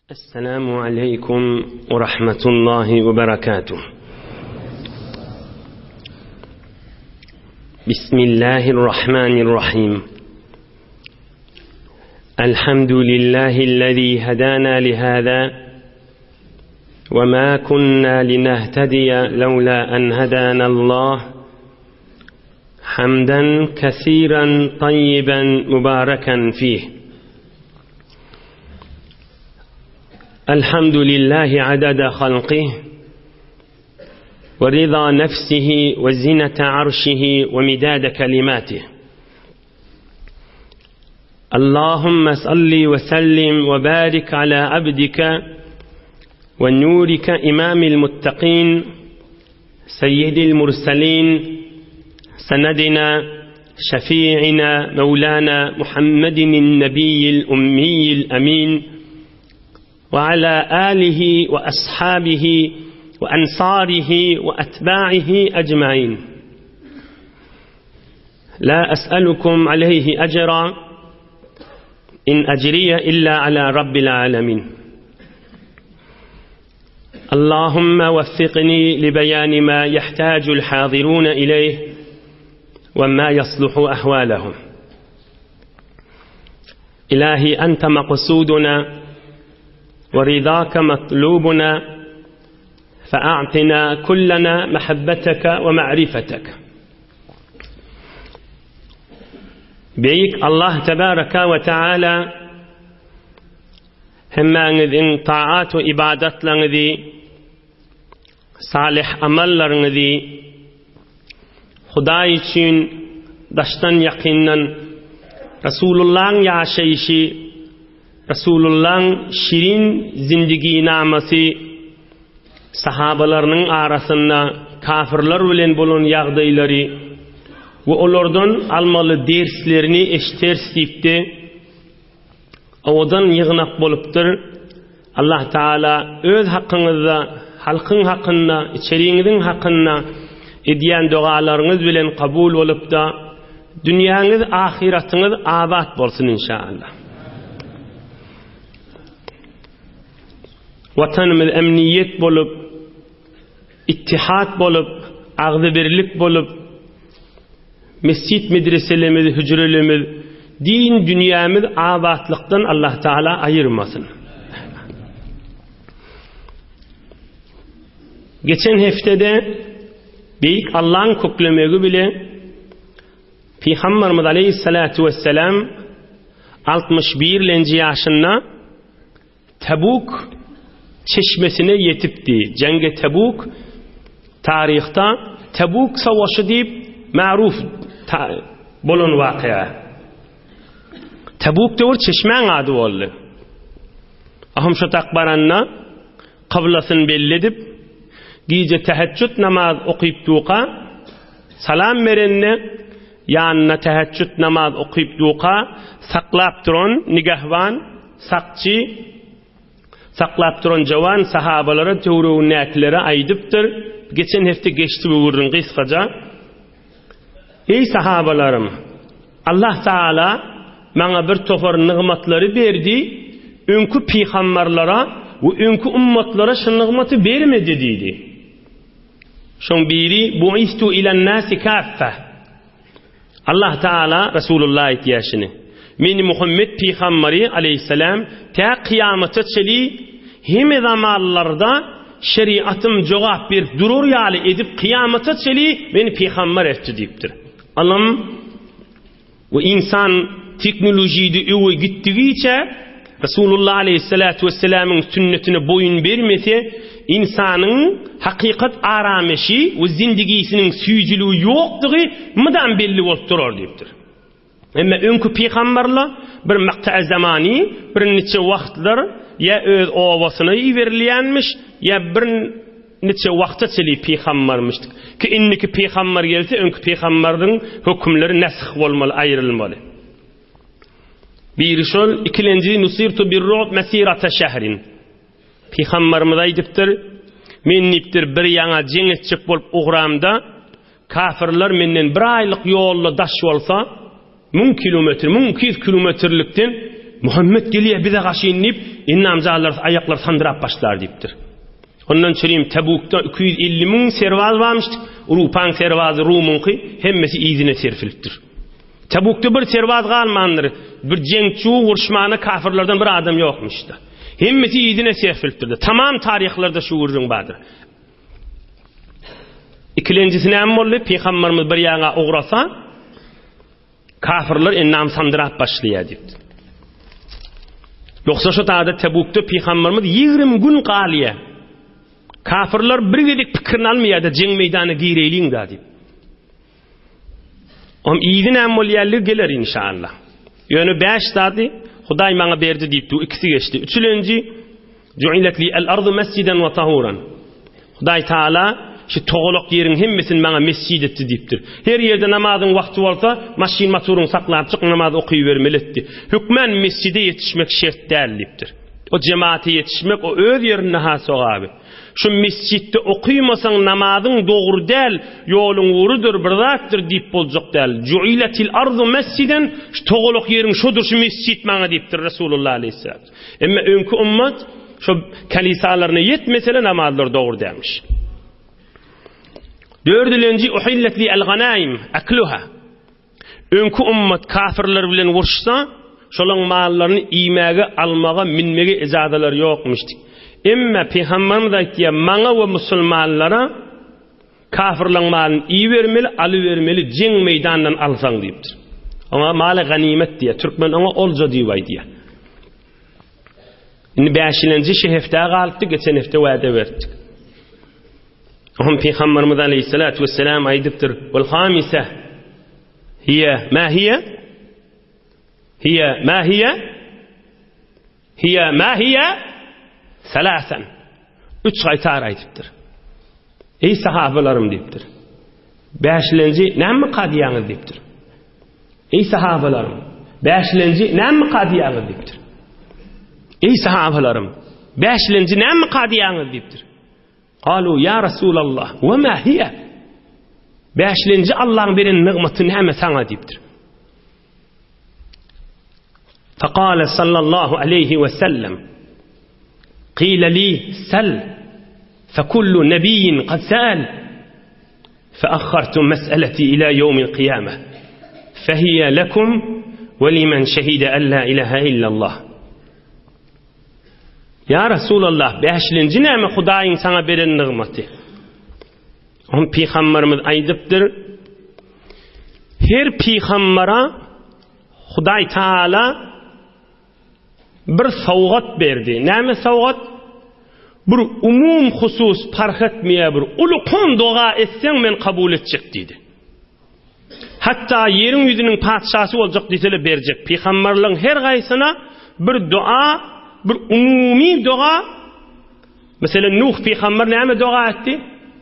Esselamu aleýkum we rahmetullahi we berekatuh. Bismillahirrahmanirrahim. Elhamdülillahi'llezî hedâna lihâzâ ve mâ kunnâ linehtediye levlâ en hedânallah. Hamden kesiren tayyiben mübareken fih. الحمد لله عدد خلقه ورضا نفسه وزنة عرشه ومداد كلماته اللهم صل وسلم وبارك على عبدك ونورك إمام المتقين سيد المرسلين سندنا شفيعنا مولانا محمد النبي الأمي الأمين وعلى آله وأصحابه وأنصاره وأتباعه أجمعين لا أسألكم عليه أجرا إن أجري إلا على رب العالمين اللهم وفقني لبيان ما يحتاج الحاضرون إليه وما يصلح أحوالهم إلهي أنت مقصودنا ورضاك مطلوبنا فأعطنا كلنا محبتك ومعرفتك Beýik Allah tebaraka we taala hemmäňiziň taat we ibadatlaryňyzy, salyh amallaryňyzy Hudaý üçin daşdan ýakyndan Resulullahyň ýaşaýşy, Resulullahyň şirin zindiginamasy sahabalarynyň arasynda kafirler bilen bolan ýagdaýlary we olardan almaly derslerini eşderis diýipdi. Owadan ýygnak bolupdyr. Allah Taala öz hakyňyzda, halkyň hakynda, içeriňiziň hakynda edýän dogalaryňyz bilen kabul bolupda, dünýäňiz, ahyratyňyz abat bolsun inşallah. Watanymyz emniýet bolup, ittihat bolup, agzybirlik bolup, mesjit medreselerimiz, hüjrelerimiz, din dünýämiz abatlykdan Allah Taala aýyrmasyn. Geçen heftede Beýik Allaň köklemegi bile Pygamberimiz aleyhissalatu vesselam 61-lenji ýaşynda Tebuk çeşmesine ýetipdi. Jeňge Tebuk taryhda Tebuk savaşy diýip maruf bolan wakya. Tebuk döwür çeşmäň ady boldy. Ahym şo tak baranda kyblasyny belli edip, gije teheccüd namaz okyp duka, salam berende ýanynda teheccüd namaz okyp duka saklap duran nigahban Sakçy saklap duran jawan sahabalara töweregindäkilere aýdypdyr, Geçen hepde geçdi bu gürrüň gysgaja. Eý sahabalarym! Allah Taala maňa bir topar nygmatlary berdi, öňki pygambarlara we öňki ummatlara şu nygmaty bermedi diýdi. Şoň biri Buistu ilan-nasi kaffa. Allah Taala Resulullah aýtýar şuny. Meni Muhammet pygamberi aleýhissalam tä kyýamata çeli hemme zamanlarda şeriatym jogap berip durar ýaly edip kyýamata çeli meni pygamber etdi diýipdir. Ylym we insan teknolojide öwe gitdigiçe Resulullah aleýhissalatu wessalamyň sünnetine boýun bermese, ynsanyň hakykat arameşi we zindigisiniň süýjüligi ýokdugy mydam belli bolup durar diýipdir. Emma öňki pygamberler bir maktae zamany, bir niçe wagtlar ýa öz obasyna iberilýänmiş, ýa bir niçe wagta çenli pygambermişdik. Ki indiki pygamber gelse, öňki pygamberdiň hökümleri nesh bolmaly, aýrylmaly. Biri şol, ikilenji nusirtu birru'b mesirata şehrin. Pygamberimiz aýdypdyr, men diýipdir, bir ýaňa jeň etjek bolup ugramda, kafirler menden bir aýlyk ýolda daş bolsa, 1000 kilometr, 1200 kilometrlikden. Muhammet gelýär bize gaşyn diýip, endamjanlar aýaklary sandyrap başlar diýipdir. Ondan çürim Tebukda 250 müň serbaz barmyşdyk. Urupaň serbazy Rumuňky hemmesi yzyna serpilipdir. Tebukda bir serbaz galmandyr. Bir jeňçi uruşmana kafirlerden bir adam ýokmuşdy. Hemmesi yzyna serpilipdir. Tamam taryhlarda şu gürrüň bardyr. Ikilenjisi näme boldy? Pygamberimiz bir ýaňa ugrasa, kafirler endam sandyrap başlaýar diýipdi. Ýogsa şu dada Tebukda pygamberimiz 20 gün galýar. Kafirler bir gezek pikirini almaýar-da, jeň meýdana gireýliň da diýip. Om yzy näme bolýarlygy geler inşallah. Ýöne bäş zady Hudaý maňa berdi diýipdi, ikisi geçdi. Üçülenji Ju'ilet li el-ardu mesjiden we tahuran. Hudaý Taala şu togalak ýeriň hemmesini maňa mesjid etdi diýipdir. Her ýerde namazyň wagty bolsa, maşyn motoryňy saklap çyk, namaz okybermeli etdi. Hökmän mesjide ýetişmek şert däl diýipdir. O jemaata ýetişmek o öz ýerinde has sogaby. Şu mesjitde okymasaň namazyň dogry däl, ýoluň ugrudyr, bir zatdyr diýip boljak däl. Ju'iletil arzu mesjiden, şu togalak ýeriň şodur şu mesjit maňa diýipdir Resulullah aleyhissalam. Emma öňki ummat şu kalisalaryna ýetmesele namazlar dogry dälmiş. Dördülenji uhillet li el-ganaim akluha. Öňki ummat kafirler bilen uruşsa, şolaň mallaryny iýmäge, almaga, minmege ejazalary ýokmuşdy. Emma Pygamberimiz aýtýar, maňa we musulmanlara kafirleň malyny iýibermeli, alybermeli, jeň meýdandan alsaň diýipdir. Oňa maly ganymet diýýär. Türkmen oňa olja diýip aýdýar. Indi bäşilenji şu hepdä galypdy, geçen hepde wada beripdik. Oňa Pygamberimiz aleyhissalatu vesselam aýdypdyr: "Wal hamisa hiya ma hiya? Hiya ma hiya? Hiya ma hiya?" Salasan. Üç gaýtar aýdypdyr. Ey sahabalarym diýipdir. Bäşilenji näme diýýäňiz diýipdir. Eý sahabalarym, bäşilenji nämeka diýýäňiz diýipdir. Eý sahabalarym, bäşilenji nämeka diýýäňiz diýipdir. Galu ýa Rasulallah, we ma hiýe? Bäşilenji Allaň beren nygmaty näme saňa diýipdir. Fekale sallallahu aleyhi we sellem Qile li sel fekullu nebiyyin kad sel Feahhartu mes'eleti ila ýewmil kyýame. Fehiýe lekum we limen şehide en la ilahe illallah. Ýa Resulallah, bäşilenji näme Hudaýyň saňa beren nygmaty? Oň pygamberimiz aýdypdyr, her pygambere Hudaý Taala Bir sowgat berdi. Näme sowgat? Bir umum husus parh etmeýär bir ulukan doga etseň men kabul etjek diýdi. Hatda ýeriň ýüzüniň patyşasy boljak diýsele berjek. Pygamberleň her gaýsyna bir doga, bir umumy doga. Meselem Nuh pygamber näme doga etdi?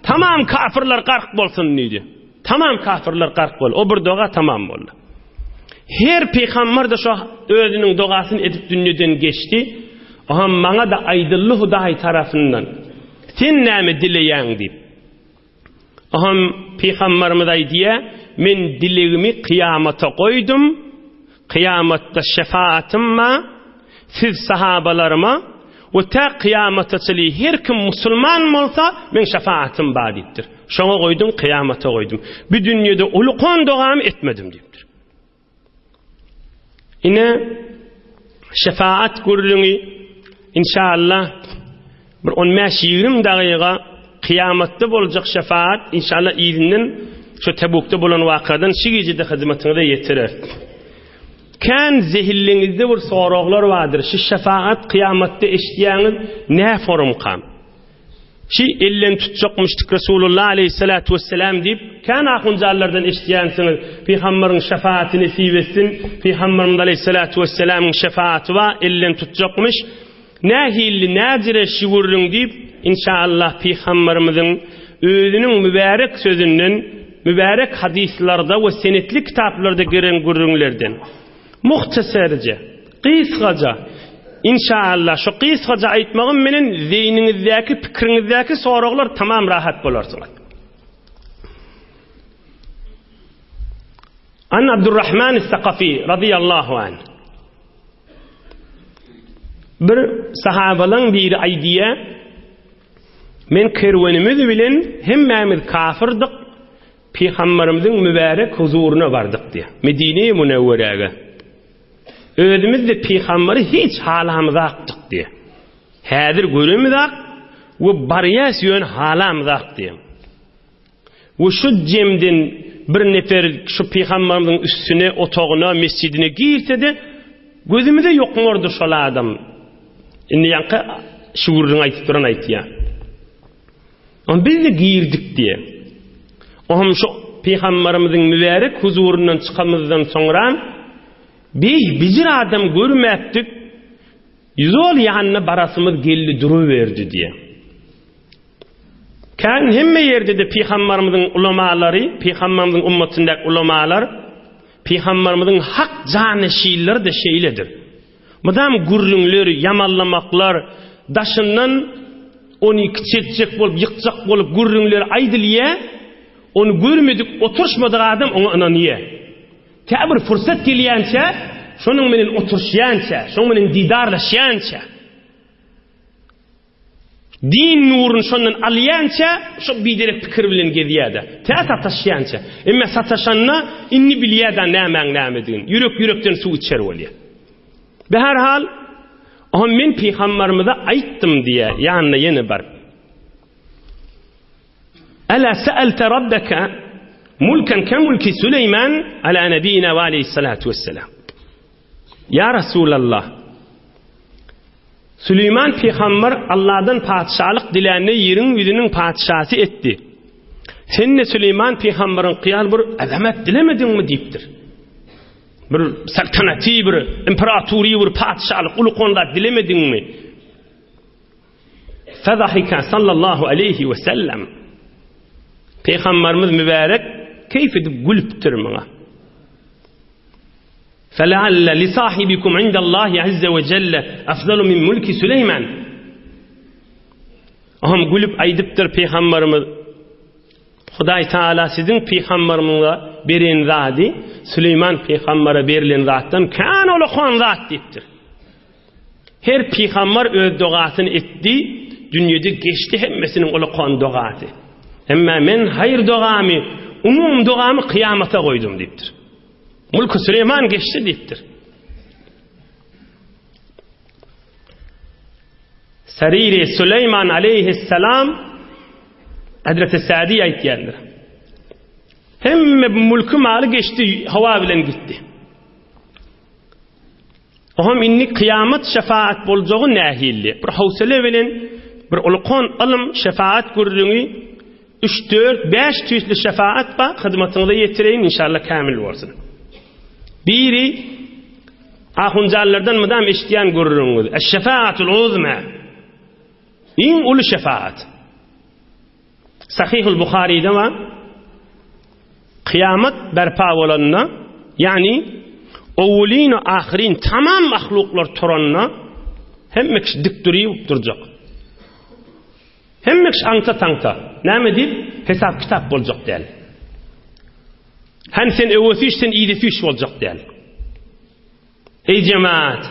Tamam kafirler gark bolsun diýdi. Tamam kafirler gark boldy. O bir doga tamam boldy. Her pygamber-de şo özüniň dogasyny edip dünýeden geçdi. Oha maňa-da aýdyldy Hudaý tarapyndan. Sen näme dileýäň diýip. Oha pygamberimiz aýdýar, men dilegimi kyýamata goýdum. Kyýamatda şefaatym bar. Siz sahabalaryma we tä kyýamata çenli her kim musulman bolsa, meň şefaatym bar diýipdir. Şoňa goýdum, kyýamata goýdum. Bu dünýede ulukan dogamy etmedim diýipdir. Ine şefaat gürrüňi inşallah bir 15-20 dagyga kyýamatda boljak şefaat inşallah yzyndan şu Tebukda bolan wakadan şu gijede hyzmatyňyza ýetirer. Kän zehinliňizde bir soraglar bardyr. Şu şefaat kyýamatda eşidýäňiz nä forumkam? Şi elden tutjakmyşdyk Resulullah aleýhissalatu wesselam diýip, kän ahunjanlardan eşidýänsiňiz. Pygambaryň şefaaty nesip etsin. Pygambarymyz aleýhissalatu wesselamyň şefaaty bar, elden tutjakmyş. Nähilli, näjire şi gürrüň diýip, inşaallah Pygambarymyzyň özüniň mübärek sözünden, mübärek hadyslarda we senetli kitaplarda gelen gürrüňlerden. Muhtaserje, gysgaja, inşaallah şu gysgaja aýtmagym bilen zeýniňizdäki, pikiriňizdäki soraglar tamam rahat bolarsyňyz. An Abdurrahman Sakafi radiyallahu anh. Bir sahabalaň biri aýdýa, Men kerwenimiz bilen hemmämiz kafyrdyk, Pygamberimiziň mübärek huzuryna bardyk diýýär. Medine-i Münewweräge. Özümiz-de pygamberi hiç halamyzakdyk diýýär. Häzir göremizak we barýas ýöne halamyzak diýýär. We şu jemden bir nefer şu pygamberimiziň üstüne, otagyna, mesjidine girse-de, gözümize ýokmardy şol adam. Indi ýaňky şu gürrüňi aýdyp duran aýtýar. Onda biz-de girdik diýýär. Ohm şu pygamberimiziň mübärek huzuryndan çykamyzdan soňra beý bijir adam görmäpdik, ýol ýanyna barasymyz geldi duruberdi diýýär. Kän hemme ýerde-de pygamberimiziň ulamalary, pygamberimiziň ummatyndaky ulamalar, pygamberimiziň hak janeşinleri-de şeýledir. Mydam gürrüňler, ýamanlamaklar, daşyndan ony kiçeltjek bolup, ýykjak bolup gürrüňler aýdylýar, ony görmedik, oturyşmadyk adam oňa ynanýar. Tä bir pursat gelýänçä, şonuň bilen oturyşýança, şonuň bilen didarlaşýança. Din nuruny şondan alýança, şo biderek pikir bilen gezýär-de. Tä sataşýança. Emma sataşanda indi bilýär-de nämäň nämedigini. Ýürek ýürekden suw içer bolýar. Bäherhal, oňa men pygamberimize aýtdym diýýär, ýanyna ýene baryp. Ela sa'alte rabbeke mulken ke mulki Süleýman ala nebina we aleyhissalatu vesselam. Ýa Resulallah! Süleýman pygamber Allahdan patyşalyk dilände ýeriň ýüzüniň patyşasy etdi. Sen-de Süleýman pygamberiň kyýal bir azamat dilemediňmi diýipdir. Bir saltanaty bir imperatory bir patyşalyk uly zat dilemediňmi? Fedahika sallallahu aleýhi we sellem. Pygamberimiz mübärek keýf edip gülüpdir muňa. Felealle li sahibikum indallahi azze we celle afzalu min mulki Süleýman. Ohm gülüp aýdypdyr pygamberimiz. Hudaý Taala siziň pygamberimize beren zady Süleýman pygambere berlen zatdan kän ulakan zat diýipdir. Her pygamber öz dogasyny etdi, dünýede geçdi hemmesiniň ulakan dogasy. Emma men haýyr dogamy, umum dogamy kyýamata goýdum diýipdir. Mulky Süleýman geçdi diýipdir. Sariri Süleýman aleyhisselam Hazreti Sadi aýtýandyr. Hemme mulky maly geçdi, hawa bilen gitdi. Oňam indi kyýamat şefaat boljagy nähilli? Bir howsala bilen bir ulkan ylym şefaat gürrüňi üç, dört, bäş tüýsli şefaat bar, hyzmatyňyza ýetireýin, inşallah kämil bolsun. Biri ahunjanlardan mydam eşidýän gürrüňiňiz. Eş-şefaatul uzma. Iň uly şefaat. Sahihul Buharyda bar. Kyýamat berpa bolanda, ýagny owwelin we ahyrin tamam mahluklar turanda hemme kişi dik duryp durjak. Hemme kişi aňta-taňta. Näme diýip, hesap-kitap boljak däl. Hem sen öwe süýş, sen yzy süýş boljak däl. Eý jemaat!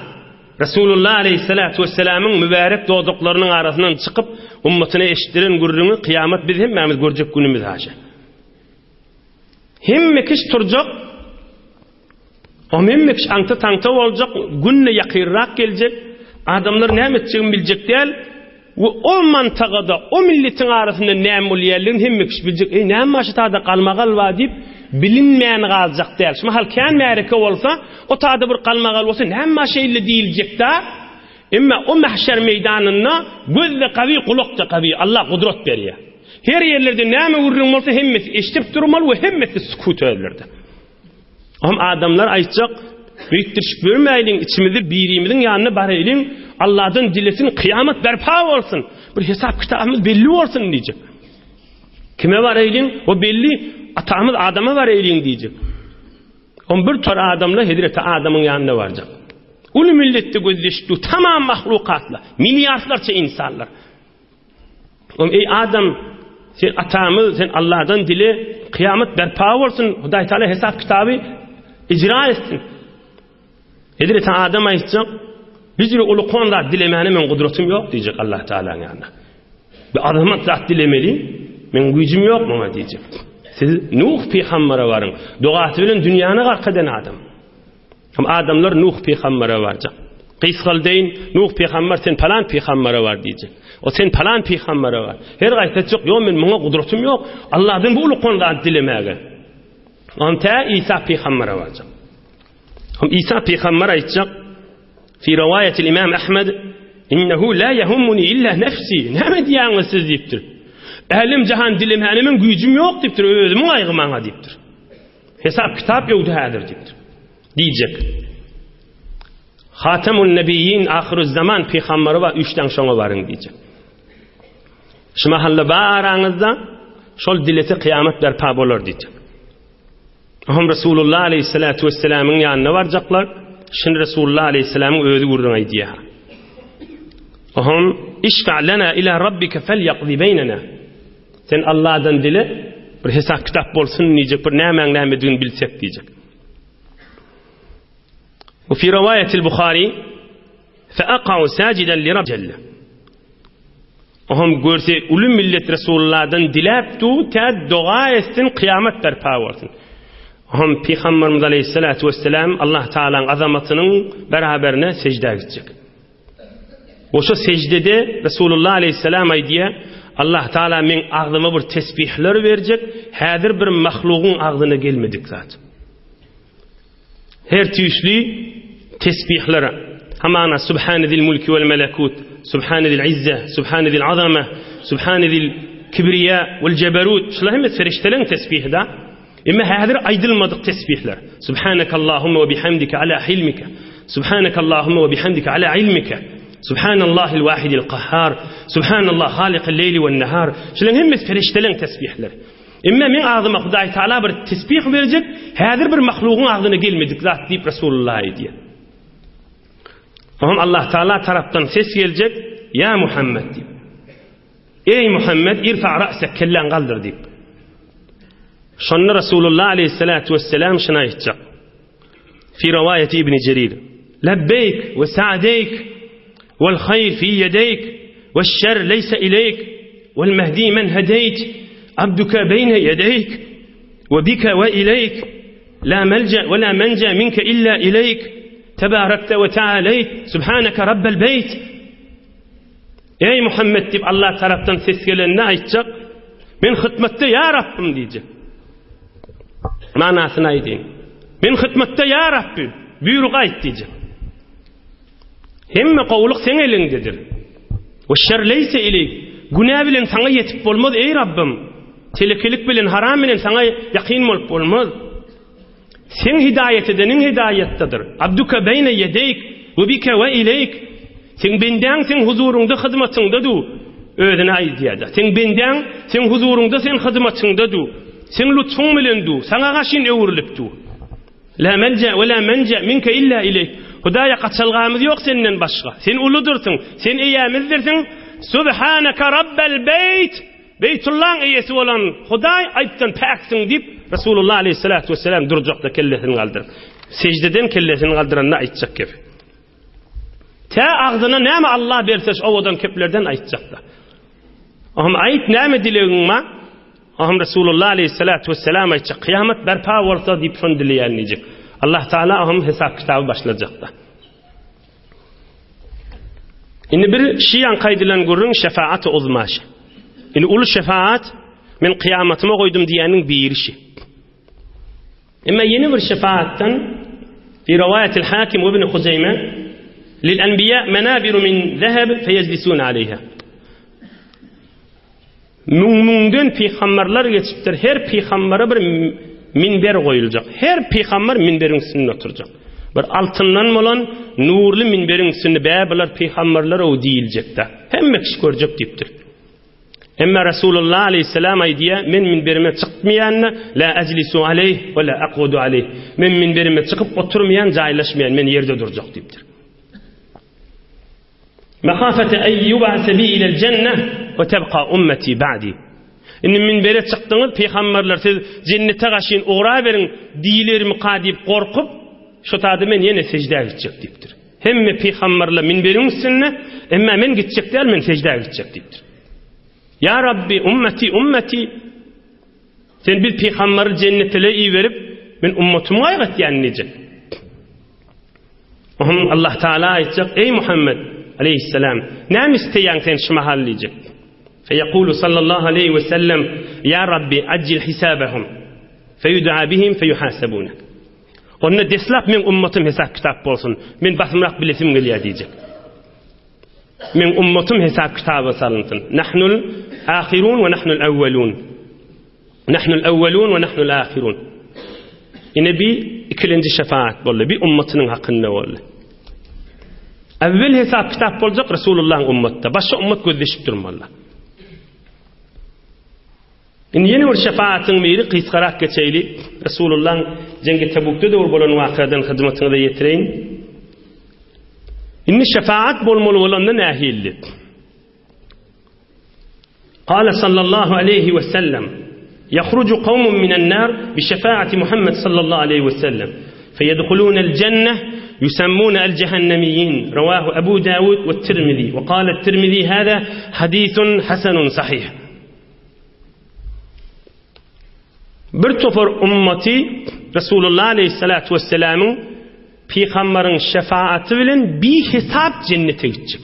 Resulullah aleýhissalatu wessalamyň mübärek dodaklarynyň arasyndan çykyp, ummatyna eşitdiren gürrüňi kyýamat biz hemmämiz görjek günümiz haşa. Hemme kiş turjak, o hemme kiş aňta-taňta boljak, günde ýakynrak geljek, adamlar näme etjegini biljek däl, We o mantagada, o milletiň arasynda näme bolýanlygyny hemme kişi biljek. Eý, näme bar şu tada galmagal bar diýip, bilinmän galjak däl. Şu mahal kän märeke bolsa, o tada bir galmagal bolsa, näme bar şeýle diýiljek-dä. Emma o mahşer meýdanynda göz-de gawy, gulak-da gawy. Allah gudrat berýär. Her ýerlerde näme gürrüň bolsa hemmesi eşidip durmaly we hemmesi sukut özlerde. Hem adamlar aýtjak, beýtdirişip ýörmäýliň, içimizde birimiziň ýanyna baraýlyň, Allahdan dilesin, kyýamat berpa bolsun, bir hesap-kitabymyz belli bolsun diýjek. Kime baraýlyň? O belli, atamyz Adama baraýlyň diýjek. On bir tor adamlar Hezreti Adamyň ýanyna barjak. Uly milletde gözleşip dur, tamam mahlukatlar, milliardlarça insanlar. Oň eý adam, sen atamyz, sen Allahdan dile, kyýamat berpa bolsun, Hudaý Taala hesap kitaby icra etsin. Hezreti Adam aýtjak, Bijire ulukon zat dilemäne meň gudratym ýok diýjek Allah Taalaň ýanynda. Bir azamat zat dilemeli, meň güýjüm ýok muňa diýjek. Siz Nuh pygambere baryň. Dogasy bilen dünýäni gark eden adam. Hem adamlar Nuh pygambere barjak. Gysgaldaýyn, Nuh pygamber sen palan pygambere bar diýjek. O sen palan pygambere bar. Her gaýsy aýtjak, ýok men muňa gudratym ýok. Allahdan bu ulukon zat dilemäge. Ondan tä Isa pygambere barjak. Hem Isa pygamber aýtjak, Fi riwaýatil Imam Ahmed, Innehu la yehummuni illa nefsi. Näme diýýäňiz siz diýipdir. Älem jahan dilemäne men güýjüm ýok diýipdir, özümiň aýgy maňa diýipdir. Hesap kitap ýokdy häzir diýipdir. Diýjek. Hatamun Nebiyyin ahiruz zaman pygamberi bar, üçden şoňa baryň diýjek. Şu mahalla baraňyzda şol dilese kyýamat berpa bolar diýjek. Oňam Resulullah aleýhissalatu wesselamyň ýanyna barjaklar. Şuny Resulullah aleýhissalamyň özi gürrüň aýdýar. Oňam işfa lana ila rabbika falyaqdi beýnena. Sen Allahdan dile, bir hesap kitap bolsun diýjek, bir nämäň nämedigini bilsek diýjek. Wa fi riwaýatil Buhari fa aqa'u sajidan li Rabb jelle. Oňam görse uly millet Resulullahdan diläp du, tä doga etsin, kyýamat berpa bolsun. Oňam Pygamberimiz aleýhissalatu wesselam Allah Taalaň azamatynyň beraberine seždä gitjek. Oşo seždede Resulullah aleýhissalam aýdýar, Allah Taala meň agzyma bir tesbihler berjek, häzir bir mahlugyň agzyna gelmedik zat. Her tüýsli tesbihlere, hamana Subhane zil mulki wel melekut, Subhane zil izze, Subhane zil azame, Subhane zil kibriýa wel jeberut, şular hemme ferişteleň tesbihi-da. Emma häzir aýdylmadyk tesbihler. Subhaneke Allahumma we bihamdike ala hilmike. Subhaneke Allahumma we bihamdike ala ilmike. Subhanallahil wahidil kahhar. Subhanallah halikil leýli wen nahar. Şularyň hemmesi ferişteleň tesbihleri. Emma meň agzyma Hudaý Taala bir tesbih berjek, häzir bir mahlugyň agzyna gelmedik zat diýip Resulullah aýdýar. Oňa Allah Taala tarapdan ses geljek, Ýa Muhammed diýip. Eý Muhammed, irfa ra'sek, kelläňi galdyr diýip. Şonda Resulullah aleyhissalatu vesselam şuny aýtjak. Fi riwaýati Ibn Jerir. Labbeýk we sa'deýk wal haýr fi ýedeýk we şer leýse ileýk wal mehdi men hedeýt abduka beýne ýedeýk we bika we ileýk la melje we la menje minke illa ileýk tebarekte we ta'aleýt subhaneke rabbel beýt Eý Muhammed diýip Allah tarapdan ses gelende aýtjak, Men hytmatda ýa Rabbym diýjek. Manasyny aýdyn. Men hytmatda ýa Rabbym, buýruk aýt diýjek. Hemme gowulyk seň eliňdedir. We şer leýse ileýk. Günä bilen saňa ýetip bolmaz eý Rabbym. Telekelik bilen haram bilen saňa ýakyn bolup bolmaz. Seň hidaýat edeniň hidaýatdadyr. Abduka beýne ýedeýk, we bike we ileýk. Seň bendäň seň huzuryňda hyzmatyňda du. Özüne aýdýar-da. Seň bendäň seň huzuryňda sen hyzmatyňda du. Seň lutfuň bilen du. Saňa gaşyn öwrülip du. La melje we la menje minke illa ileýk. Hudaýa gaçalgamyz ýok senden başga. Sen uludyrsyň. Sen eýämizdirsiň. Subhanaka rabbel beýt. Beýtullaň eýesi bolan Hudaý aýypdan päksiň diýip, Resulullah aleýhissalatu wesselam durjakda kellesini galdyryp, seždeden kellesini galdyranda aýtjak gepi. Tä agzyna näme Allah berse şu owadan keplerden aýtjakda. Ohm aýt näme dilegiň bar? Ohm Resulullah aleýhissalatu wesselam aýtjak, kyýamat berpa bolsa diýip şony dileýän diýjek. Allah Taala ohm hesap kitaby başlajakda. Indi bir şiýaňky aýdylan gürrüň şefaat-y uzma şi. Indi uly şefaat men kyýamatyma goýdum diýýäniň biri şi. Emma ýene bir şefaatdan fi riwaýatil Hakim we Ibn Huzeýme lil enbiýa menabiru min zeheb feyejlisun aleyha. Müň-müňden pygamberler geçipdir. Her pygambere bir minber goýuljak. Her pygamber minberiň üstünde oturjak. Bir altyndan bolan nurly minberiň üstünde bä bular pygamberler-ow diýiljekde. Hemme kişi görjek diýipdir. Emma Resulullah aleyhisselam aýdýar, men minberime çykmaýan-da, la ejlisu aleyh we la akudu aleyh. Men minberime çykyp oturmaýan, jaýlaşmaýan, men ýerde durjak diýipdir. Mehafete en yub'ase bi ilel jenneh we tebka ummeti ba'di. Indi minbere çykdyňyz, pygamberler siz jennete gaşyn ugraberiň diýilermika diýip gorkup, şo tada men ýene seždä gitjek diýipdir. Hemme pygamberler minberiň üstünde, emma men gitjek däl, men seždä gitjek diýipdir. Ýa Rabbi, ummeti, ummeti. Sen biz pygamberi jennetele iberip, men ummatymy gaýgy etýän diýjek. Ohm Allah Taala aýtjak, eý Muhammed aleyhisselam, näme isleýäň sen şu mahal diýjek. Feýekulu sallallahu aleyhi we sellem, ýa Rabbi, ajil hisabahum. Feýuda bihim feýuhasabuna. Onda deslap meň ummatym hesap-kitap bolsun. Men basymrak bilesim gelýär diýjek. Meň ummatym hesap-kitaba salynsyn. Nahnul ahirun we nahnul awwalun. Nahnul awwalun we nahnul ahirun. Ine bi ikilenji şefaat boldy. Bi ummatynyň hakynda boldy. Awwel hesap-kitap boljak Resulullahyň ummatda. Başga ummat gözleşip durmaly. Indi ýene bir şefaatyň biri gysgarak geçeýli. Resulullahyň Jeňgi Tebukda döwür bolan wakadan hyzmatyňyza ýetireýin. Indi şefaat bolmaly bolanda nähilli? Kale sallallahu aleyhi ve sellem Yahrucu kavmun minen nar bi şefaati Muhammed sallallahu aleyhi ve sellem feyedhulunel cenneh yusemmun el cehennemiyyin Revahu Ebu Davud ve Tirmizi ve kâle Tirmizi hâzâ hadisun hasenun sahih Bir topar ummaty Resulullah aleyhissalatu vesselamyň pygambaryň şefaaty bilen bihesap jennete gitjek.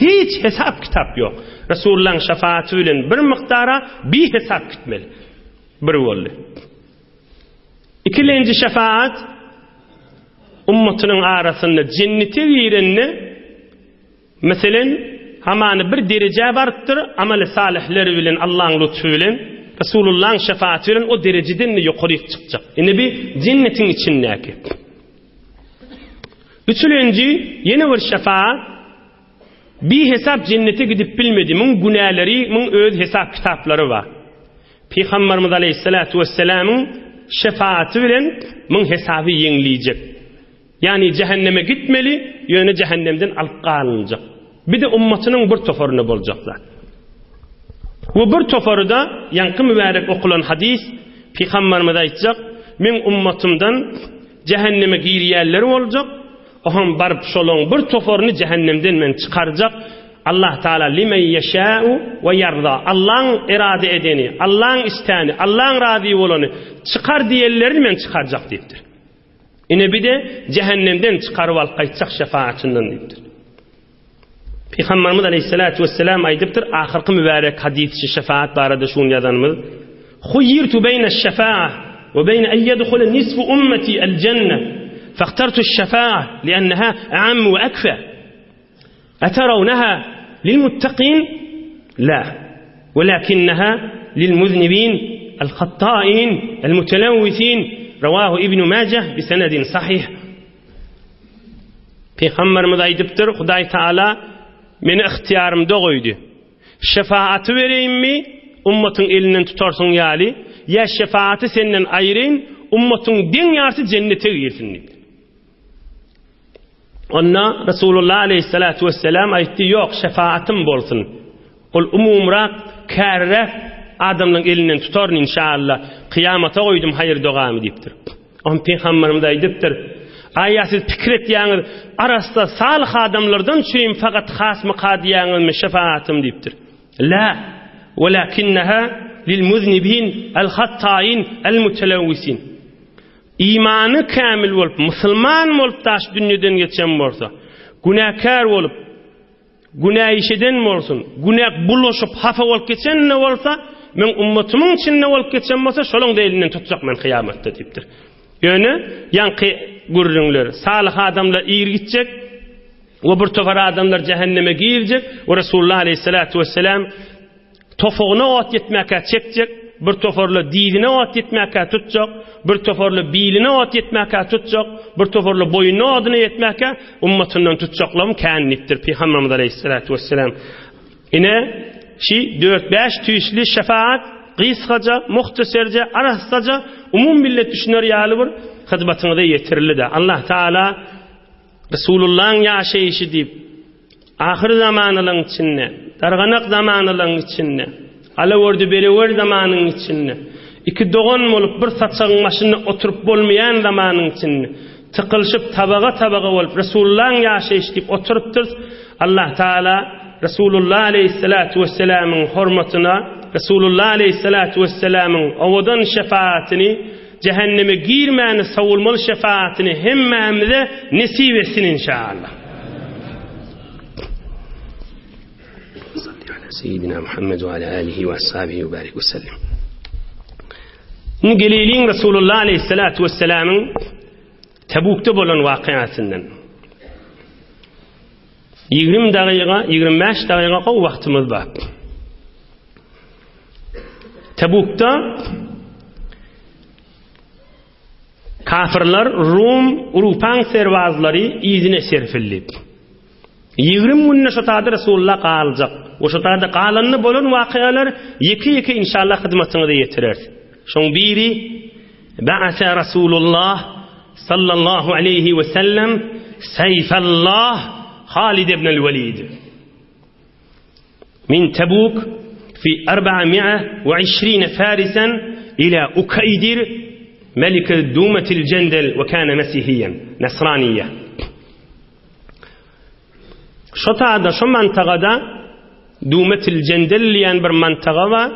Hiç hesap kitap ýok. Resulullahyň şefaaty bilen bir mukdara bihesap gitmeli. Bir boldy. Ikilenji şefaat ummatynyň arasynda jennete girende Meselem, hamany bir derejä barypdyr, amaly salyhleri bilen, Allaň lutfy bilen, Resulullaň şefaaty bilen o derejeden-de ýokaryk çykjak. Ine bi jennetiň içindäki. Üçülenji, ýene bir şefaat, bihesap jennete gidip bilmedi, muň günäleri, muň öz hesap-kitaplary bar. Pygamberimiz aleýhissalatu wessalamyň şefaaty bilen muň hesaby ýeňlejek. Ýagny jähenneme gitmeli, ýöne jähennemden alyp galynjak. Bir-de ummatynyň bir toparyna boljak zat. We bir topary-da, ýaňky mübärek okulan hadys, Pygamberimiz aýtjak, Meň ummatymdan jähenneme girýänler boljak, oňam baryp şolaň bir toparyny jähennemden men çykarjak, Allah Taala limen ýeşäu we ýarza, Allaň erada edeni, Allaň istäni, Allaň razy bolany, çykar diýenlerini men çykarjak diýipdir. Ine bir-de jähennemden çykaryp alyp gaýtjak şefaatçyndan diýipdir. Pygamberimiz aleyhissalatu vesselam aýdypdyr, ahyrky mübärek hadys şefaat barada şuny ýazanymyz. Huyyirtu beýne şefaa we beýne en yedhule nisfu ummeti el jenne. Fahtartu şefaa li'enneha a'am we akfa. Eterawneha lilmuttakin? La. Welakinneha lilmuznibin el-hattain el-mutelewwisin. Rawahu Ibn Majah bi senedin sahih. Pygamberimiz aýdypdyr, Hudaý Taala meni ygtyýarymda goýdy. Şefaaty bereýinmi, ummatyň elinden tutarsyň ýaly, ýa şefaaty senden aýyraýyn, ummatyň deň ýarsy jennete girsin diýipdir. Onda Resulullah aleyhissalatu vesselam aýtdy, ýok, şefaatym bolsun. Ol umumyrak, kärräk adamlaryň elinden tutaryn inşallah. Kyýamata goýdum haýyr dogamy diýipdir. Onda Pygamberimiz aýdypdyr, Aýa siz pikir etýäňiz, arassa salyh adamlardan üçin fakat hasmyka diýýäňizmi şefaatym diýipdir. La, welakinneha lil muznibin el hattaýin el mutelewwisin. Imany kämil bolup, musulman bolup daş dünýeden geçen bolsa, günäkär bolup, günä iş eden bolsun, günä bulaşyp, hapa bolup geçen-de bolsa, meň ummatymyň içinde bolup geçen bolsa, şolaň-da elinden tutjak men kyýamatda diýipdir. Ýöne ýaňky gürrüňler, salyh adamlar ir gitjek we bir topar adamlar jähenneme girjek we Resulullah aleyhissalatu vesselam Topugyna ot ýetmäkä çekjek, bir toparly dyzyna ot ýetmäkä tutjak, bir toparly biline ot ýetmäkä tutjak, bir toparly boýnuna odyna ýetmäkä ummatyndan tutjaklygym kän diýipdir Pygamberimiz aleýhissalatu wesselam. Ine, şi dört-bäş tüýsli şefaat gysgaja, muhtaserje, arassaja, umum millet düşüner ýaly bir hyzmatyňyza ýetirildi-de. Allah Taala Resulullahyň ýaşaýşy diýip, ahyr zamanalaryň içinde, darganak zamanalaryň içinde, alawerdi-berewer zamanyň içinde, iki dogan bolup bir saçagyň başynda oturyp bolmaýan zamanyň içinde, Tykylyşyp tabaga-tabaga bolup Resulullahyň ýaşaýşy diýip oturypdyrys. Allah Taala Resulullah aleýhissalatu wesselamyň hormatyna, Resulullah aleýhissalatu wesselamyň owadan şefaatyny, jähenneme girmäni sowulmaly şefaatyny hemmämize nesip etsin inşallah. Salli ala seýidina Muhammed we ala alihi we ashabihi we barik we sellem. Indi geleýliň Resulullah aleýhissalatu wesselamyň Tebukda bolan wakyasyndan. 20 dagyga, 25 dagyga gowy wagtymyz bar. Tebukda kafirler Rum, Urupaň serbazlary yzyna serpildi. 20 günde şo taýda Resulullah galjak. We şo taýda galanda bolan wakalar ýeke-ýeke inşallah hyzmatyňyza ýetireris. Şoň biri Ba'asa Rasulullah sallallahu aleyhi we sellem Seýfallah Halid ibn al-Walid. Min Tebuk fi 420 farisan ila Ukaydir melik Dumetil Cendel we kana mesihiyen, nasraniye. Şo taýda, şo mantagada Dumetil Jendel diýen bir mantaga bar.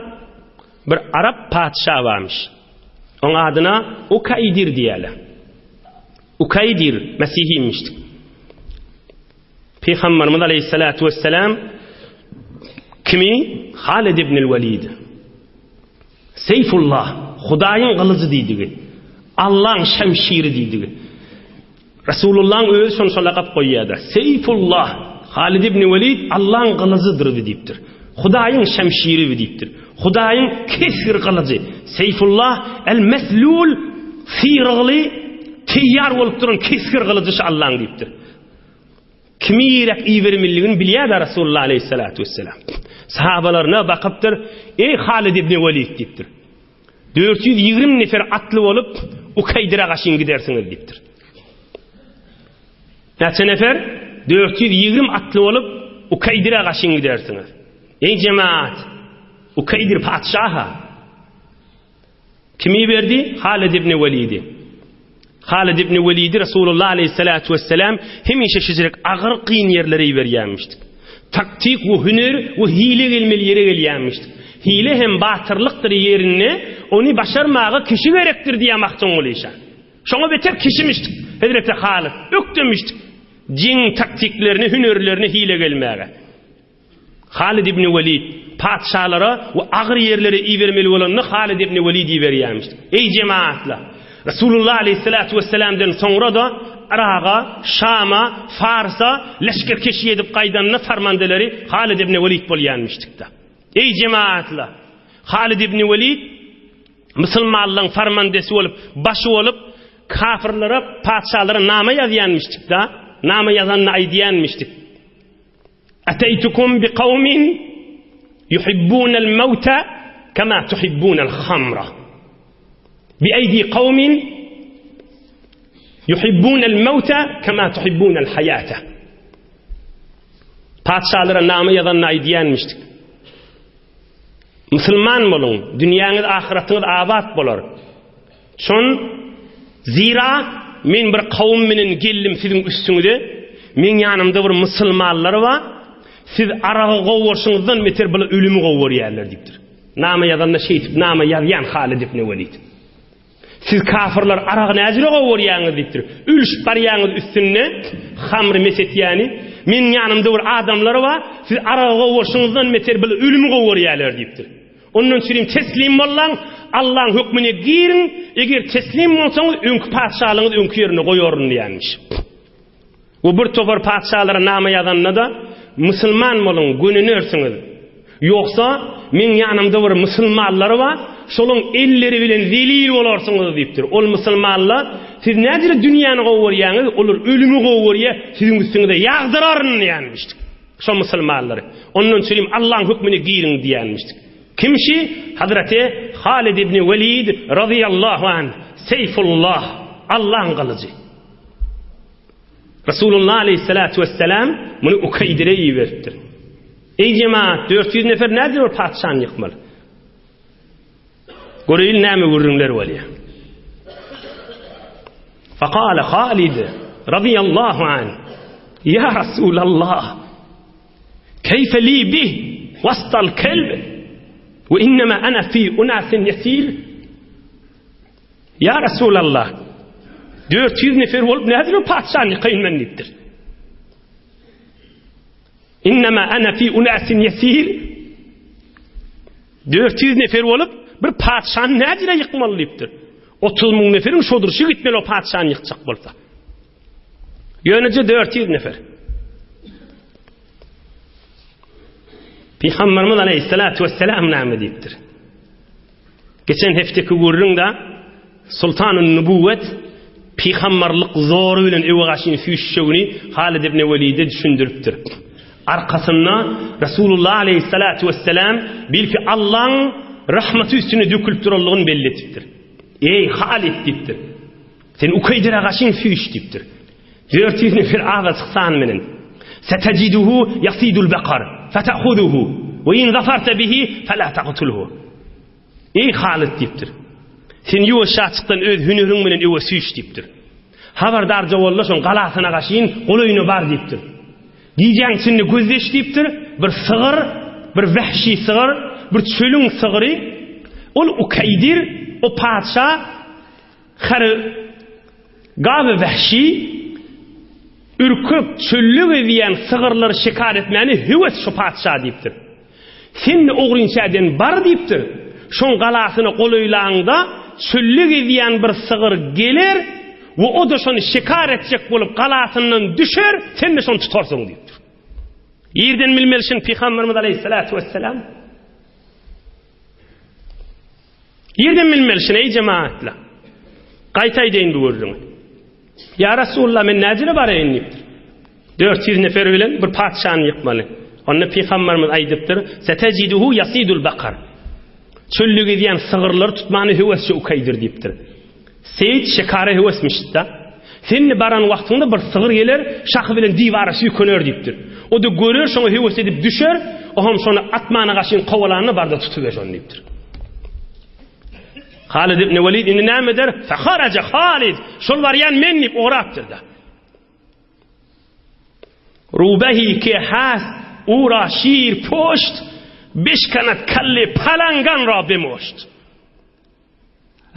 Bir arap patyşa barmyş. Oň adyna Ukaidir diýýärler. Ukaidir mesihimişdik. Pygamberimiz aleyhissalatu vesselam kimi? Halid ibn Walid. Seýfullah, Hudaýyň gylyjy diýdigi. Allaň şemşiri diýdigi. Resulullahyň özi şony şo lakap goýýar-da. Seýfullah, Halid ibn Welid Allaň gylyjydyr diýipdir. Hudaýyň şemşiri diýipdir. Hudaýyň kesgir gylyjy. Seýfullah el-Meslul syrygly, teýýar bolup duran kesgir gylyjy şu Allaň diýipdir. Kimi ýerek ibermelidigini bilýär-de Resulullah aleýhissalatu wesselam. Sahabalaryna bakypdyr, Eý Halid ibn Welid diýipdir. 420 nefer atly bolup, Ukaýdyra gaşyn gidersiňiz diýipdir. Näçe nefer? 420 atly bolup, Ukaýdyra gaşyn gidersiňiz. Eý jemaat, Ukaýdyr patyşaha. Kimi iberdi? Halid ibn Welidi. Halid ibn Welidi Resulullah aleyhissalatu vesselam hemişe şeýle agyr kyn ýerlere iberýärmişdik. Taktik we hüner we hile gelmeli ýere gelýärmişdik. Hile hem batyrlykdyr ýerinde, ony başarmaga kişi gerekdir diýýär Magtymguly şa. Şoňa beter kişimişdik. Hezreti Halid ökdemişdik. Jeň taktiklerini, hünerlerini hile gelmäge. Halid ibn Welid patyşalara we agyr ýerlere ibermeli bolanda Halid ibn Welid iberýärmiş. Eý jemaatlar! Resulullah aleyhissalatu vesselamdan soňra-da Yraga, Şama, Farsa leşgerkeşi edip gaýdanda farmandeleri Halid ibn Welid bolýanmyşdykda. Eý jemaatlar! Halid ibn Welid musulmanlaryň farmandesi bolup, başy bolup, kafirlere, patyşalara nama ýazýanmyşdykda, nama ýazanda aýdýanmyşdyk. Ateýtukum bi kawmin yuhibbunal mewte kema tuhibbunal hamra. Bi eýdi kawmin yuhibbunal mewte kema tuhibbunal haýate. Patyşalara nama ýazanda aýdýanmyşdyk. Musulman boluň, dünýäňiz, ahyratyňyz abat bolar. Şon, Zira, men bir kowum bilen geldim siziň üstüňize, meň ýanymda bir musulmanlar bar, siz aragy gowy görşüňizden beter bular ölümi gowy görýärler diýipdir. Nama ýazanda şeýdip nama ýazýan Halid ibn Welid. Siz kafirler aragy näjüre gowy görýäňiz diýipdir. Ölüşip barýaňyz üstünde hamry mes etýäni. Meniň ýanymda bir adamlar bar, siz aragy gowy görşüňizden beter bular ölümi gowy görýärler diýipdir. Ondan çürim teslim bollaň, Allaň hökmüne giriň, eger teslim bolsaňyz, öňki patyşalygyňyzy öňki ýerinde goýaryn diýenmiş. We bir topar patyşalara nama ýazanda-da, musulman boluň, gönünersiňiz. Ýogsa, meň ýanymda bir musulmanlar bar, şolaň elleri bilen zelil bolarsyňyz diýipdir. Ol musulmanlar, siz nädire dünýäni gowy görýäňiz, olar ölümi gowy görýär, siziň üstüňize ýagdyraryn diýenmiş. Şo musulmanlary. Ondan çürim Allaň hökmüne giriň diýenmişdik. Kim şi? Hazreti Halid ibn Welid razyýallahu anh, Seýfullah, Allaň gylyjy. Resulullah aleyhissalatu vesselam muny Ukaýdire iberipdir. Eý jemaat, 400 nefer nädip bir patyşany ýykmaly? Göreýin näme gürrüňler bolýar. Fekale Halid radiyallahu anh, Ya Rasulallah, keýfe li bih wastal kelb we innema ana fi unasin yesir. Ya Rasulallah, 400 nefer bolup nädip patyşany ýykaýyn men diýipdir. Innema ana fi unasin yesir. 400 nefer bolup bir patyşany nädire ýykmaly diýipdir. 30 müň neferiň şodurşy gitmeli o patyşany ýykjak bolsa. Ýöneje 400 nefer. Pygamberimiz aleyhissalatu vesselam näme diýipdir? Geçen hefteki gürrüňde Sultanun Nubuwwet pygamberlik zory bilen öwe gaşyny süýşjegini Halid ibn Welide düşündiripdir. Arkasynda Resulullah aleyhissalatu vesselam belki Allaň rahmaty üstüne dökülip duranlygyny belli etipdir. Eý Halid diýipdir. Sen Ukeýdire gaşyň süýş diýipdir. 400 nefer azajyk san bilen. Setejiduhu yasidul bakar feta'huduhu we in zafarta bihi fela taqtulhu. Eý Halyt diýipdir. Sen ýuwaşjaçykdan öz hüneriň bilen öwe süýş diýipdir. Habardarja bolda şoň galasyna gaşyn golaýyna bar diýipdir. Gijäň içinde gözleş diýipdir. Bir sygyr, bir wehşi sygyr, bir çölüň sygry. Ol Ukeýdir, o patyşa Her gaby wehşi, ürkek, çölde gezýän sygyrlary şikar etmäne höwes şu patyşa diýipdir. Sen-de ogrynçäden bar diýipdir. Şoň galasyna golaýlaňda çölde gezýän bir sygyr geler we o-da şony şikar etjek bolup galasyndan düşer, sen-de şony tutarsyň diýipdir. Ýerden bilmeli şuny Pygamberimiz aleýhissalatu wesselam. Nirden bilmeli şuny eý jemagatlar? Gaýta aýdaýyn bu gürrüňi. Ýa Rasulullah men näjele baraýyn diýipdir. 400 nefer bilen bir patyşany ýykmaly. Onda pygamberimiz aýdypdyr, Setejiduhu yasidul bakar. Çölde gezýän sygyrlary tutmany höwesçe ukaýdyr diýipdir. Seýit şekara höwesmişdi-de. Sen-de baran wagtyňda bir sygyr geler, şahy bilen diwara süýkener diýipdir. O-da görer, şoňa höwes edip düşer, o hem şony atmana gaşyn kowalanda bar-da tutuber şony diýipdir. Halid ibn Welid indi näme eder? Feharaja Halid, şol barýan men diýip ugrapdyr-da. Rubehi ke hast ura şir poşt, beşkanat kalle palangan ra bemoşt.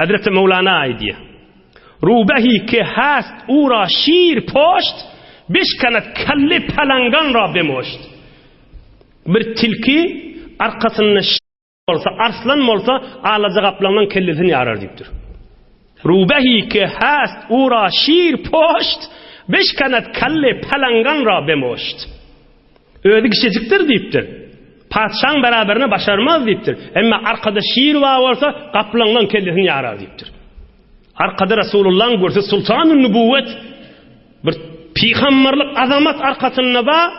Hezreti Möwlana aýdýar. Rubehi ke hast ura şir poşt, beşkenet kelle palangan ra bemoşt. Bir tilki arkasynda şir bolsa, arslan bolsa, alaja gaplaňdan kellesini ýarar diýipdir. Rubehi ke hast ura şir poşt, beşkenet kelle palangan ra bemoşt. Özi kiçijikdir diýipdir. Patyşaň beraberine başarmaz diýipdir. Emma arkada şir bar bolsa, gaplaňdan kellesini ýarar diýipdir. Arkada Resulullaň görse Sultany Nübüwwet bir pygamberlik azamat arkasynda bar,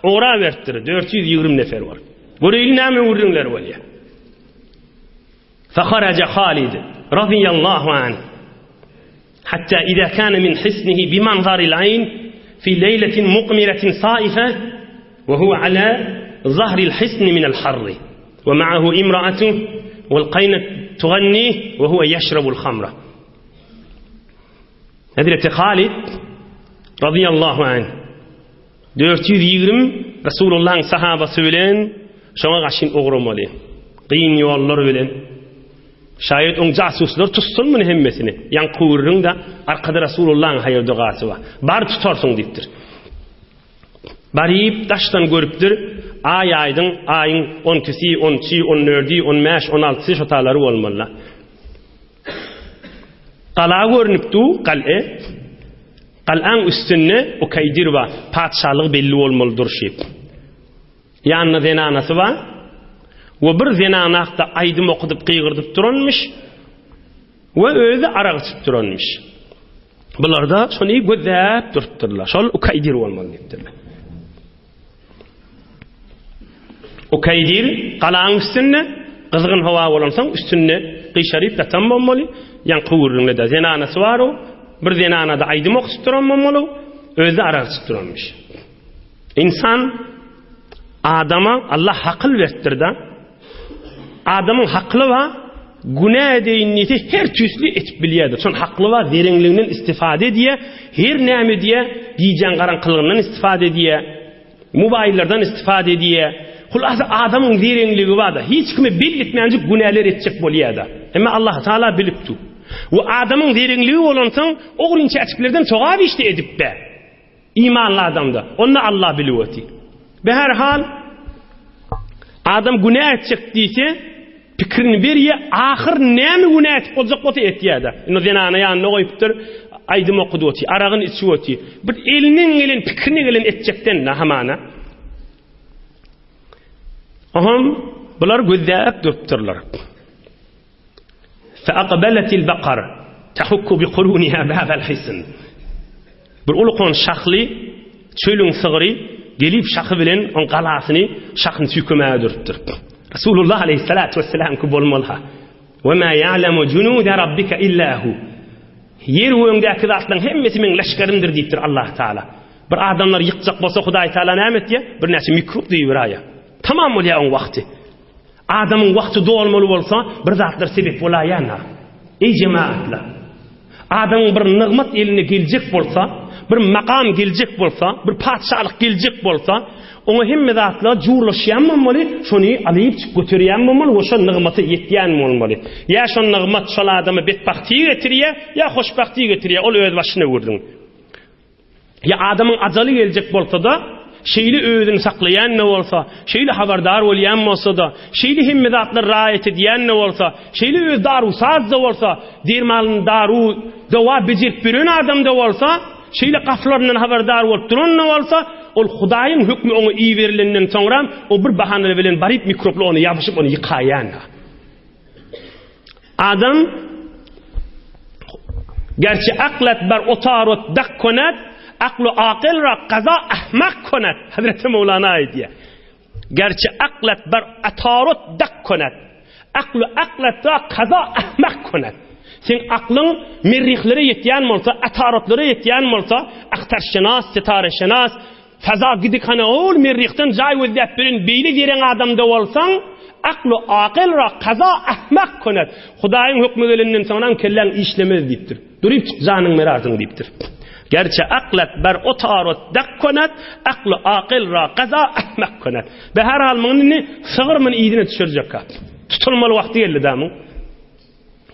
ogra beripdir. 420 nefer bolup. Göreýli näme gürrüňler bolýar. Faharaja Halid radiyallahu anh Hatta iza kana min hisnihi bi manzaril ayn fi leyletin muqmiratin saifa we huwa ala zahril hisni min al harri we ma'ahu imra'atuhu wal qayna tuganni we huwa yashrabul khamra. Hazreti Halid radiyallahu anh 420 Resulullah'ın sahabasy bilen şoňa gaşyn ugramaly. Gyn ýollar bilen Şaýat oň jasuslary tutsun muny hemmesini. Ýaňky gürrüň-de arkada Resulullahyň haýyr dogasy bar. Bar tutarsyň diýipdir. Baryp daşdan görüpdir. Aý aýdyň, aýyň on ikisi, on üçi, on dördi, on bäş, on altysy şo talary bolmaly. Gala görnüp du, gal'e. Gal'aň üstünde Ukaýdir bar. Patyşalygy belli bolmaly durşy. Ýanynda zenanasy bar we bir zenanak-da aýdym okudyp gygyrdyp duranmyş we özi arak içip duranmyş. Bular-da şony gözläp durupdyrlar. Şol Ukaýdir bolmaly diýipdirler. Ukaýdir galaň üstünde gyzgyn howa bolansoň üstünde gyşaryp ýatan bolmaly. Ýaňky gürrüňde-de zenanasy bar-u, bir zenana-da aýdym okudyp duran bolmaly, özi-de arak içip duranmyş. Ynsan adama Allah hakyl beripdir-de. Adamyň hakyly bar. günä edeýin diýse her tüýsli etip bilýärdi. Şon hakly bar, zereňliginden istifade edýär, her näme edýär, gijäň garaňkylygyndan istifade edýär, mobaýllardan istifade edýär. Hulasa adamyň zereňligi bar-da, hiç kime belli etmänjik günäler etjek bolýar-da. Emma Allah Taala bilip dur. We adamyň zereňligi bolansoň, ogrynçäçiklerden sogap işde edip be. Imanly adamda. Onda Allah bilip otyr. Be her hal adam günä etjek diýse, pikirini berýär, ahyr näme günä etip boljak bolsa etýär-de. Indi zenana ýanynda goýupdyr, aýdym okudyp otyr, aragyny içip otyr. Bir elinden gelen, pikirine gelen etjekden-de hamana. Oham bular gözläp durupdyrlar. Feakbeletil bakar tehukku bi kuruniha babel hisn. Bir ulkan şahly çölüň sygry gelip şahy bilen oň galasyny şahyny süýkemäge durupdyr. Resulullah aleyhissalatu vesselam ki bolmaly ha. Ve ma ya'lemu junuda rabbika illa hu. Ýer göňdäki zatlaryň hemmesi meň leşgerimdir diýipdir Allah Taala. Bir adamlar ýykjak bolsa Hudaý Taala näme etýär? Birnäçe mikrop diýip Tamam bolýar oň wagty. Adamyň wagty dolmaly bolsa, bir zatlar sebep bolaýan-a. Eý jemagatlar! Adamyň bir nygmat eline geljek bolsa, bir makam geljek bolsa, bir patyşalyk geljek bolsa, oňa hemme zatlar jurlaşýan bolmaly, şony alyp çykyp göterýän bolmaly we şo nygmata ýetýän bolmaly. Ýa şo nygmat şol adama betbagtlyk getirýär, ýa hoşbagtlyk getirýär, ol öz başyna gürrüň. Ýa adamyň ajaly geljek bolsa-da, şeýle özüni saklaýan-da bolsa, şeýle habardar bolýan bolsa-da, şeýle hemme zatlary raýat edýän-de bolsa, şeýle özi daru-saz-da bolsa, derman, daru, dowa bejerip ýören adam-da bolsa, şeýle gaflaryndan habardar bolup duran-da bolsa, ol Hudaýyň hökmi oňa iberilenden soňram, o bir bahanalar bilen baryp mikrobly ony ýapyşyp ony ýykaýan-da. Adam Gerçi aklet bar otarot dak konet, aklu akyl ra kaza ahmak konet. Hazreti Mevlana aýdýar. Gerçi aklet bar atarot dak konet. Aklu aklet ra kaza ahmak konet. Sen aklyň merrihlere ýetýän bolsa, atarotlara ýetýän bolsa, ahtarşynas, sitareşynas, Faza gidik hany ol merrihden jaý gözläp beren beýle zereň adamda bolsaň, aklu akyl ra kaza ahmak könet. Hudaýyň hökmi gelenden soňram kelläň işlemez diýipdir. Duryp çyk janyň berarsyň diýipdir. Gerçe aklat bar otarot dak könet, aklu akyl ra kaza ahmak könet. Be her hal muny indi sygyr muny yzyna düşürjek kap. Tutulmaly wagty geldi da muň.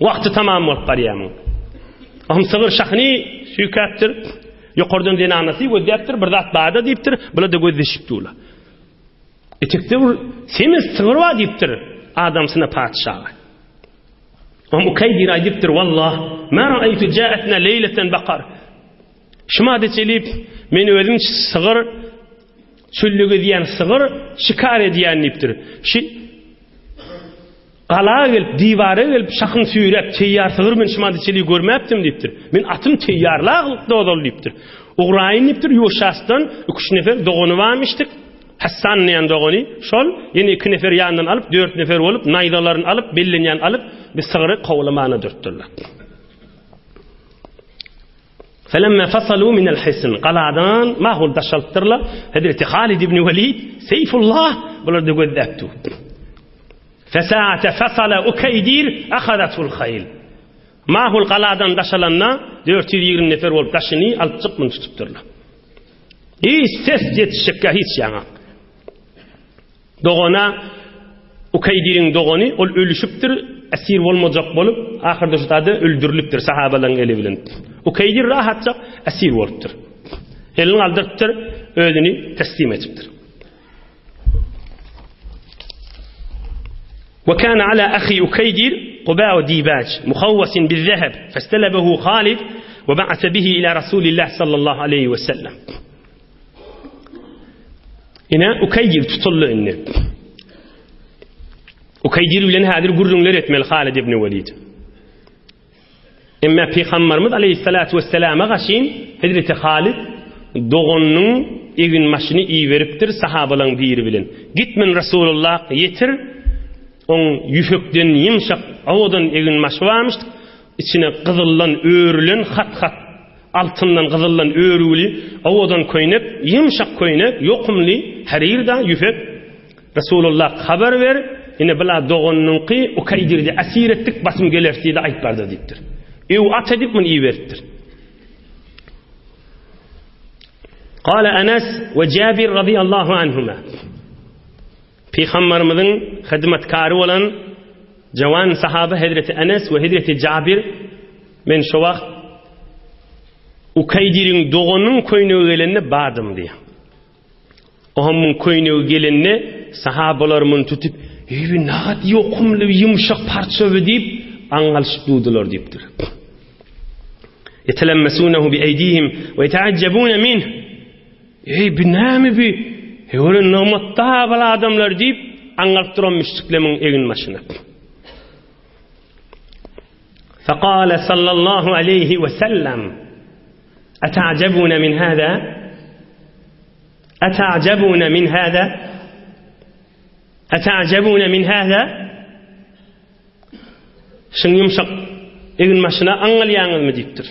Wagty tamam bolup barýar muň. Ahym sygyr şahyny süýkäpdir. Ýokardan zenanasy gözläpdir, bir zat barda diýipdir, bular-da gözleşip durlar. Etekde bir semiz sygyr bar diýipdir adamsyna patyşaga. Ohm Ukaýdir aýdypdyr, Wallah, ma ra'aytu ja'atna leýleten bakar. Şuma çelip, men özüm sygyr çölde gezýän sygyr şikar edýän diýipdir. Şi Gala gelip, diwara gelip, şahyny süýräp, teýýar sygyr men şumada çenli görmäpdim diýipdir. Men atym teýýarlaglyk dozal diýipdir. Ugraýyn diýipdir, ýuwaşasdan iki-üç nefer dogany barmyşdyk. Hassan diýen dogany, şol, ýene iki nefer ýanyndan alyp, dört nefer bolup, naýzalaryny alyp, bellenýän alyp, bir sygry kowlamana dürtdüler. Felemma fasalu minel hisn. Galadan mahul daşalypdyrlar. Hezreti Halid ibn Welid, Seýfullah bular da gözläp dur. Fesaate fasala Ukeydir ahazatul hayl. Mahul galadan daşalanda 420 nefer bolup daşyny alyp çykyp muny tutupdyrlar. Hiç ses ýetişjekkä hiç ýaňa. Dogana Ukeýdiriň dogany ol ölüşipdir, esir bolmajak bolup, ahyrda şu taýda öldürilipdir sahabalaryň eli bilen. Ukeýdir rahatça esir bolupdyr. Elini galdyrypdyr, özüni teslim edipdir. Ve kana ala ahi Ukeydir quba'u dibac muhawwasin bizzeheb festelebehu Halid ve ba'ase bihi ila Rasulillah sallallahu aleyhi ve sellem. Ine Ukeýdir tutuldy indi. Ukeýdir bilen häzir gürrüňler etmeli Halid ibn Welid. Emma Pygamberimiz aleyhissalatu vesselama gaşyn Hezreti Halid doganynyň egin maşyny iberipdir sahabalaryň biri bilen. Git men Resulullah ýetir oň ýüpekden ýumşak owadan egin maşy barmyş. Içine gyzyldan örülen hat-hat Altyndan, gyzyldan örüwli owadan köýnek, ýumşak köýnek, ýokumly, harir-da, ýüpek. Resulullah, habar ber. Ine bula doganynyňky Ukaýdirdi esir etdik, basym geleris diýdi, aýt barda diýipdir. Öw at edip muny iberipdir. Kale Enes we Jabir radiyallahu anhuma. Pygamberimiziň hyzmatkary bolan jawan sahaba Hezreti Enes we Hezreti Jabir men şo wagt Ukaýdiriň doganynyň köýnegi gelende bardym diýýär. Ohamyň köýnegi gelende sahabalar muny tutup, Eý, bu nagat ýokumly, ýumşak parça bu diýip, aňňalyşyp durdular diýipdir. Ýetelemmesunehu bi eýdihim we ýeteajjebune minh. Eý, bu näme bu? Eý, ol nygmat tabal adamlar diýip, aňňalyp duran müşrikleriň egin-başyna. Fekale sallallahu aleýhi we sellem Eta'jebune min hâzâ? Eta'jebune min hâzâ? Eta'jebune min hâzâ? Şuň ýumşak eginbaşyna aňňalýaňyzmy diýipdir.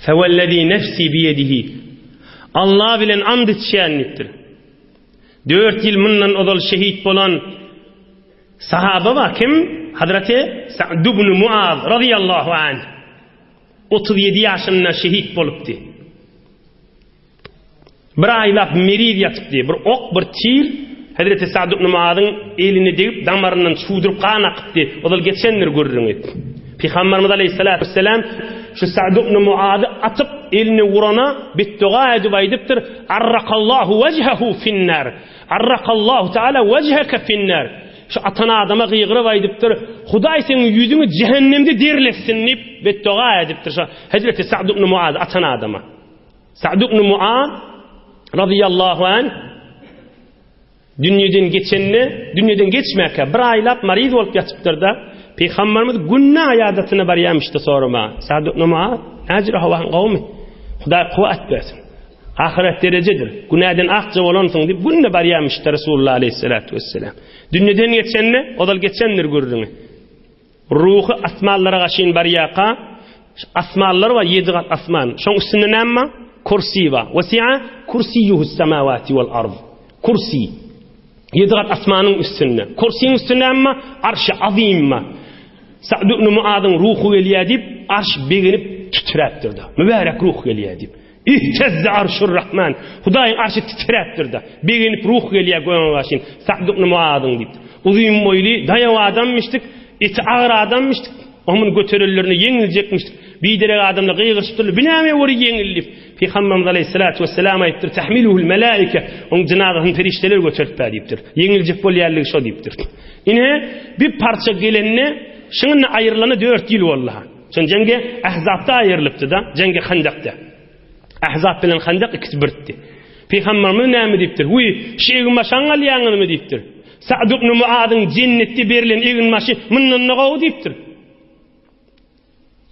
Fewellezî nefsî biýedihi. Allah bilen and içýän diýipdir. Dört ýyl mundan ozal şehit bolan sahaba bar kim? Hazreti Sa'd ibn Muaz radiyallahu anh. 37 ýaşynda şehit bolupdy. Bir aýlap meriz ýatypdy. Bir ok, bir tir Hezreti Sa'd ibn Muazyň eline degip, damaryndan çuwduryp gan akypdy. Ozal geçendir gürrüňi. Pygamberimiz aleýhissalatu wesselam şu Sa'd ibn Muazy atyp eline urana betdoga edip aýdypdyr, Arrakallahu wejhehu finnar. Arrakallahu taala wejheke finnar. Şu atan adama gygyryp aýdypdyr, Hudaý seň ýüzüňi jähennemde derletsin diýip betdoga edipdir şu Hezreti Sa'd ibn Muaz atan adama. Sa'd ibn Muaz radiyallahu anh dünýeden geçende, dünýeden geçmäkä bir aýlap mariz bolup ýatypdyr-da, Pygamberimiz günde aýadatyna barýarmyşdy sorama. Sa'd ibn Muaz, näjire howaň gowumy? Hudaý kuwwat bersin. Ahyret derejedir. Günäden akja bolansyň diýip günde barýarmyşdy Resulullah aleyhissalatu vesselam. Dünýeden geçende, ozal geçendir gürrüňi. Ruhy asmanlara gaşyn barýarka, asmanlar bar, ýedi gat asman. Şoň üstünde näme bar? Kursi bar. Wasi'a kursiýuhus samawati wal ard. Kursi. Ýedi gat asmanyň üstünde. Kursiň üstünde näme bar? Arşy azim bar. Sa'd ibn Muazyň ruhy gelýär diýip, arş begenip titräpdir-de. Mübärek ruh gelýär diýip. Ihtezze arşur Rahman. Hudaýyň arşy titräpdir-de. Begenip ruh gelýär göge başyn. Sa'd ibn Muazyň diýip. Uzyn boýly, daýaw adammyşdyk, eti agyr adammyşdyk. Onuň göterenlerine ýeňiljekmişdik. Biderek adamlar gygyryşypdyrlar, Bu näme weri ýeňil diýip. Pygamberimiz aleýhissalatu wesselam aýdypdyr, Tahmiluhul melaike, onuň jynazasyny perişdeler göterip bär diýipdir. Ýeňiljek bolýanlygy şo diýipdir. Ine, bir parça gelende, şuňa aýrylana dört ýyl boldy-ha. Şon jeňge Ahzapda aýrylypdy-da, jeňge Handakda. Ahzap bilen Handak ikisi birdi. Pygamberimiz näme diýipdir? Wiý, şu eginbaşy alýaňyzmy diýipdir. Sa'd ibn Muazyň jennetde berlen eginbaşy mundan-da gowy diýipdir.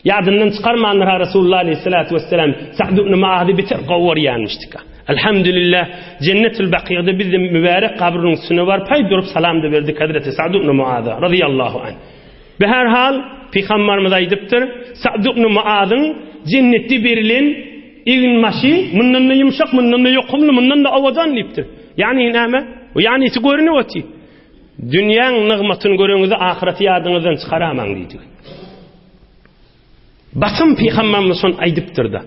Ýadyndan çykarmandyr ha Resulullah aleyhissalatu vesselam Sa'd ibn Muazy beter gowy görýänmişdika. Elhamdülillah Jennetul Bakyda biz de mübarek gabrynyň üstüne baryp haý durup salam da berdik Hazreti Sa'd ibn Muaza radıyallahu anh. Beherhal Pygamberimiz aýdypdyr, Sa'd ibn Muazyň jennetde berilen eginbaşy mundan-da ýumşak, mundan-da ýokumly, mundan-da owadan diýipdir. Ýagny näme? Bu ýanysy görünip otyr. Dünýäň nygmatyny göreňizde ahyreti ýadyňyzdan çykaramaň diýdi. Basym Pygamberimiz şony aýdypdyr-da.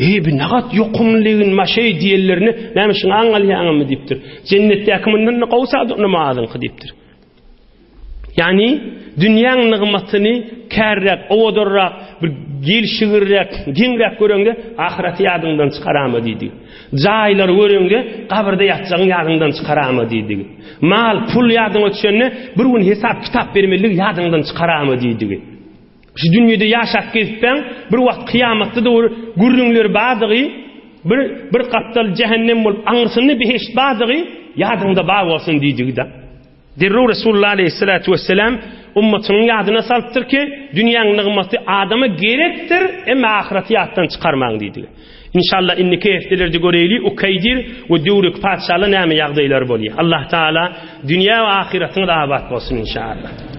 Eý, bu nagat ýokumly eginbaşy diýenlerine näme şuňa aňalýaňyzmy diýipdir. Jennetdäki mundan-da gowy Sa'd ibn Muazyňky diýipdir. Ýagny dünýäň nygmatyny kärräk, owadanrak, bir gelşigirräk, giňräk göreňde ahyreti ýadyňdan çykarama diýdi. Jaýlary göreňde gabyrda ýatjagyň ýadyňdan çykarama diýdi. Mal, pul ýadyňa düşende bir gün hesap kitap bermelidigi ýadyňdan çykarama diýdi. Şu dünýede ýaşap gezipbäň, bir wagt kyýamatda-da bir gürrüňler bardygy, bir bir gapdal jähennem bolup aňyrsynda behişt bardygy ýadyňda bar bolsun diýdigi-de. Derrew Resulullah aleýhissalatu wesselam ummatynyň ýadyna salypdyr ki, dünýäň nygmaty adama gerekdir, emma ahyreti ýatdan çykarmaň diýdigi. Inşallah indiki hepdelerde göreýli Ukaýdir we döwreki patyşalar näme ýagdaýlary bolýar. Allah Taala dünýä we ahyretiňiz abat bolsun inşallah.